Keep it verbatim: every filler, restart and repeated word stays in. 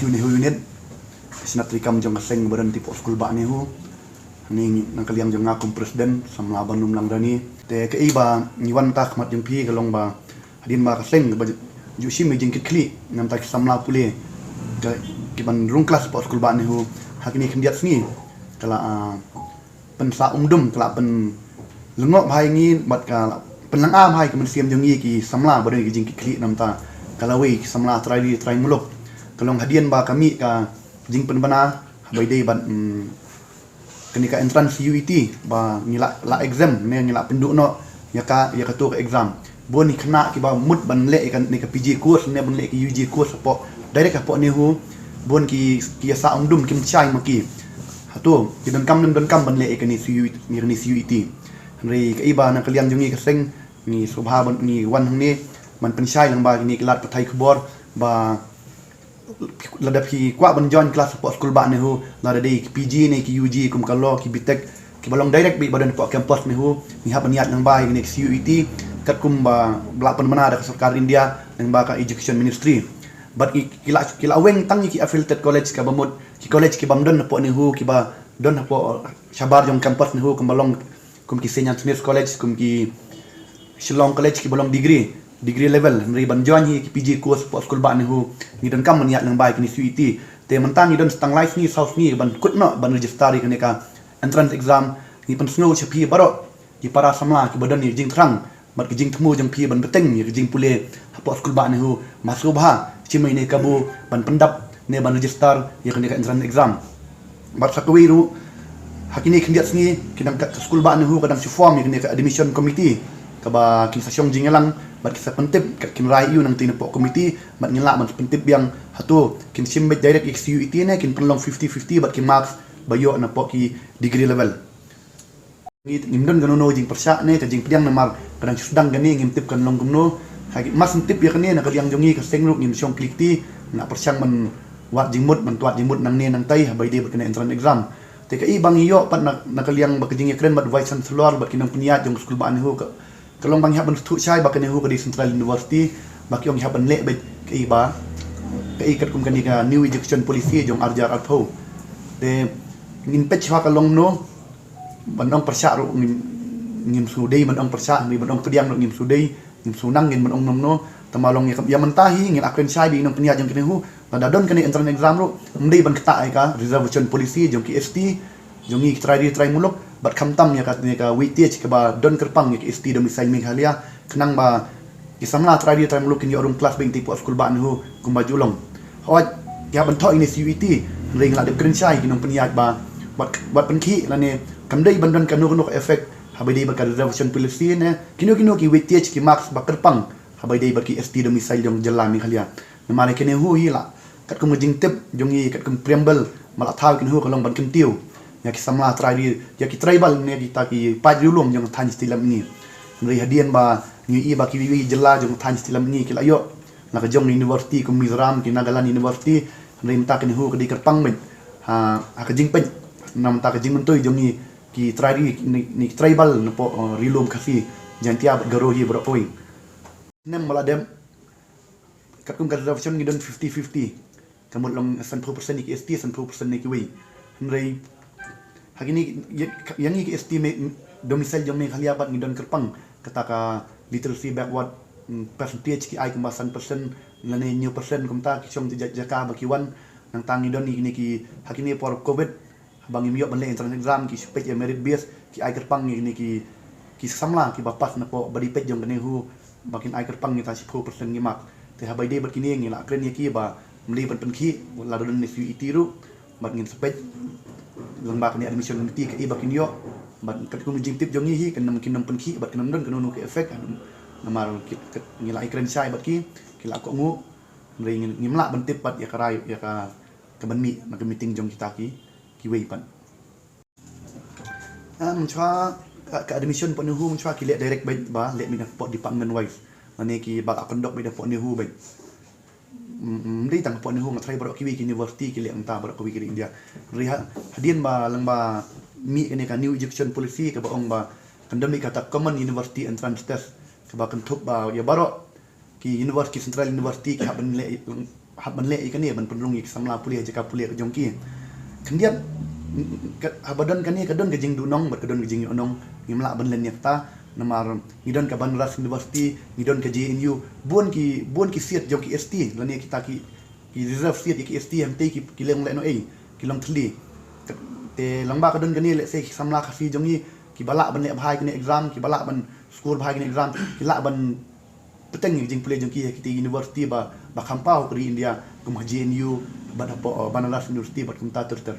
NEHU unit, shnat treikam jong ka seng ba don hapoh skul bah NEHU. Hangne na ka liang jong nga kum president, samla Banlum Langdani. Te kaei ba ngi wan ha khmat jong phi ka long ba hadien ba ka seng ba ju shim ïa ka jingkitkhlieh na ka bynta ki samla pule ki ban rung klas hapoh skul bah NEHU, ha kine khyndiat sngi ka la, ah, pynsah umdum, ka la pynlyngngoh bha ïa ngi bad ka la pynlyngngoh bha ïa ka mynsiem jong ngi ki samla ba don ïa ka jingkitkhlieh na ka bynta ka lawei ki samla trai ri trai muluk. Ka long hadien ba ka mih ka jingpynbna ha ba ïadei bad, mm, kane ka entrance CUET ba ngi la, la exempt ne ngi la pynduh noh ïa ka, ïa kato ka exam. Bun ki khynnah kiba mut ban leh ïa kane ka PG course ne ban leh ïa ka UG course hapoh, direct hapoh NEHU, bun ki, ki ïa sah umdum, kim shai ma ki. Hato ki donkam, donkam ban leh ïa kane CUET, ïa kane CUET. Hynrei kaei ba na ka liang jong ngi ka seng ngi sngewbha ban, ngi wan hangne ban pynshai lang ba kine ki lad pathai khubor ba lada phi kwah ban join klas hapoh skul bah NEHU, lada dei ki PG ne ki UG kum ka law, ki BTech, kiba long direct beit ba don hapoh campus NEHU, ngi hap ban ïaid lang ba ïa kane ka CUET katkum ba la pynbna da ka sorkar India lang ba ka Education Ministry. Bad ki, ki la, ki la weng tang ïa ki affiliated college, kaba mut ki college ki bym don hapoh NEHU, kiba don hapoh shabar jong campus NEHU, kumba long kum ki Saint Anthony's College, kum ki Shillong College, kiba long degree, degree level. Hynrei ban join hi ki PG course hapoh skul bah NEHU, ngi donkam ban ïaid lang ba ïa kane CUET. Te mynta ngi don tang lai sngi saw sngi ban kut noh ban register ïa kane ka entrance exam. Ngi pynsngew sha phi baroh ki para samla kiba don ïa ka jingthrang bad ka jingthmu jong phi ban bteng ïa ka jingpule hapoh skul bah NEHU, ma sngewbha shim ïa kane ka kabu ban pyndap ne ban register ïa kane ka entrance exam. Bad sa kawei ruh, ha kine khyndiat sngi ki dang, ka skul bah NEHU ka dang shu form ïa kane ka admission committee, kaba kin sa shong jingïalang bad kin sa pyntip, kin rai ïa u nangtei napoh committee, bad ngin lah ban pyntip biang hato kin shim beit direct ïa ka CUET ne kin pynlong fifty fifty bad ki marks ba ïoh napoh ki degree level. Ngi, ngim don kano kano jingpyrshah ne ka jingpdiang namar ka dang shu sdang kane, ngim tip kan long kumno. Ha ki, mar shu tip ïa kane na ka liang jong ngi ka seng ruh ngim shong kli kti, ngin pyrshang ban wad jingmut, ban wad jingmut nangne nangtai ha ba ïadei bad kane entrance exam. Te kaei ba ngi ïoh pat na, na ka liang bad ka jingïakren bad Vice Chancellor bad ki nongpynïaid jong ka skul bah NEHU ka, ka long ba ngi hap ban sngewthuh shai ba ka NEHU ka dei Central University, ba ki ong ngi hap ban leh beit kaei ba, kaei katkum kane ka New Education Policy jong ar hajar arphew. Te ngin peit shuwa ka long kumno, ban ong pyrshah ruh ngim, ngim sngewdei ban ong pyrshah, hynrei ban ong pdiang ruh ngim sngewdei, ngim sngewdei ngin ban ong kumno. Tangba long ïa ka, ïa mynta hi ngin ïakren shai bad ki nongpynïaid jong ka NEHU, lada don kane entrance exam ruh ym dei ban ktah ïa ka reservation policy jong ki ST, jong ngi ki trai ri trai muluk, bad khamtam ïa ka, ïa ka weightage kaba don kyrpang ïa ki ST domicile Meghalaya, khnang ba ki samla trai ri trai muluk kin ïoh rung klas beit hapoh skul bah NEHU kumba ju long. Hooid, ki hap ban thoh ïa kane CUET, hynrei ngi la dep kren shai ki nongpynïaid ba wat, wat pynkhih lane kam dei ban don kano kano ka effect ha ba ïadei bad ka reservation policy ne kino kino ki weightage, ki marks ba kyrpang ha ba ïadei bad ki ST domicile jong jylla Meghalaya. Namar ïa ka NEHU hi la, katkum ka jingtip jong ngi, katkum preamble, ma la thaw ïa ka NEHU ka long ban kyntiew ïa ki samla trai ri, ïa ki tribal ne kita ki paid riewlum jong ka thaiñ Shillong ngi. Hynrei hadien ba ngi ïohi ba kiwei kiwei ki jylla jong ka thaiñ Shillong ngi ki la ïoh la ka jong university kum Mizoram, ki Nagaland University, hynrei mynta ka NEHU ka dei kyrpang beit ha, ha ka jingpeit na ka bynta ka jingmyntoi jong ngi ki trai ri, ne, ne ki tribal napoh, uh, riewlum Khasi, Jaiñtia bad Garo hi baroh kawei. Snem ba la dep, katkum ka reservation ngi don fifty fifty. Ka mut long sanphew percent ïa ki ST, sanphew percent ïa kiwei. Hynrei ha kine, ïa, ïa ngi ki ST Me-, domicile jong Meghalaya pat ngi don kyrpang kata ka literacy backward, mm, percentage, ki ai kumba san percent lane hynñiew percent, kumta ki shong ja-, jaka ba ki wan. Nangta ngi don ïa kine ki, ha kine por covid, haba ngim ïoh ban leh entrance exam, ki shu peit ïa merit base, ki ai kyrpang ïa kine ki, ki samla kiba pass napoh ba dei peit jong ka NEHU ba kin ai kyrpang ïa kita shiphew percent ki mark. Te ha ba ïadei bad kine ngi la kren ïa ki ba ym dei ban pynkhih, lada don ne CUET ruh bad ngin sa peit lang ba kane admission committee kaei ba kin ïoh, bad katkum ka jingtip jong ngi hi kan ym, kin ym pynkhih bad kan ym don kano kano ka effect. Namar ki, ki, ngi la ïakren shai bad ki, ki la kohnguh. Hynrei ngim, ngim lah ban tip pat ïa ka rai, ïa ka, ka ban mih na ka meeting jong kita ki, kiwei pat. Ah, mynshuwa ka, ka admission hapoh NEHU mynshuwa ki leh direct beit ba leh beit napoh department wise. Lane ki ba la conduct beit hapoh NEHU beit. Mm, mm, ym dei tang hapoh NEHU, nga tharai baroh kiwei ki university ki leh kumta, baroh kiwei ki ri India. Hynrei ha, hadien ba lang ba mih kane ka New Education Policy kaba ong ba kan don beit kata common university entrance test, kaba kynthup ba ïa baroh ki university, central university, ki hap ban leh lang, hap ban leh ïa kane ban pynrung ïa ki samla pule ha jaka pule ka jong ki. Khyndiat, ka, haba don kane ka don ka jingduhnong bad ka don ka jingïohnong, ngim lah ban len ïa kata, namar ngi don ka Banaras University, ngi don ka J N U, bun ki, bun ki seat jong ki S T, lane kita ki, ki reserve seat ïa ki S T, hangtei ki, ki long lehnohei, ki long thylli. Te lyngba ka don kane, lehse ki samla Khasi jong ngi, kiba lah ban leh bha ïa kane exam, kiba lah ban score bha ïa kane exam, ki lah ban bteng ïa ka jingpule jong ki ha kita university ba, ba kham paw ha ka ri India, kum ha J N U, bad hapoh, uh, Banaras University, bad kumta ter ter.